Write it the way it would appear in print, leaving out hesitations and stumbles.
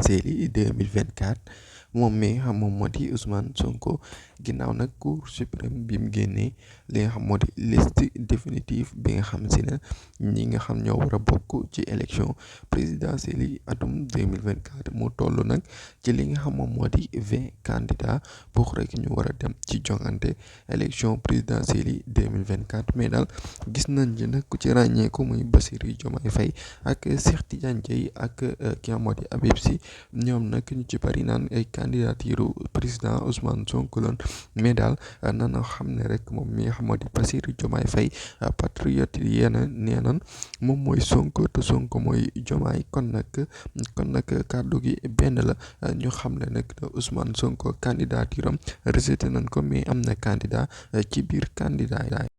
présidentielle yi 2024 moom mi nga xam moom moo di Ousmane Sonko ginnaaw nag Cour suprême bi mu génnee li nga xam moo di liste définitive bi nga xam si ne ñi nga xam ñoo war a bokk ci élection présidentielle yi atum 2024 mu toll nag ci li nga xam moom moo di 20 candidats pour rek ñu war a dem ci jongante élection présidentielle yi 2024 mais daal gis nañ ci nag ku ci ràññeeku muy Bassirou Diomaye Faye ak Cheikh Tidiane Dièye ak ki nga moo di Habib Sy ñoom nag ñu ci bari naan ay candidature président Ousmane Sonko loon mais daal nana xam ne rek moom mi nga xam moo di Bassirou Diomaye Faye patriote yi nee nan moom mooy Sonko te Sonko mooy Diomaye kon nag kàddu gi benn la ñu xam ne nag Ousmane Sonko candidature am rejeté nañ ko mais am na candidat ci biir candidat yi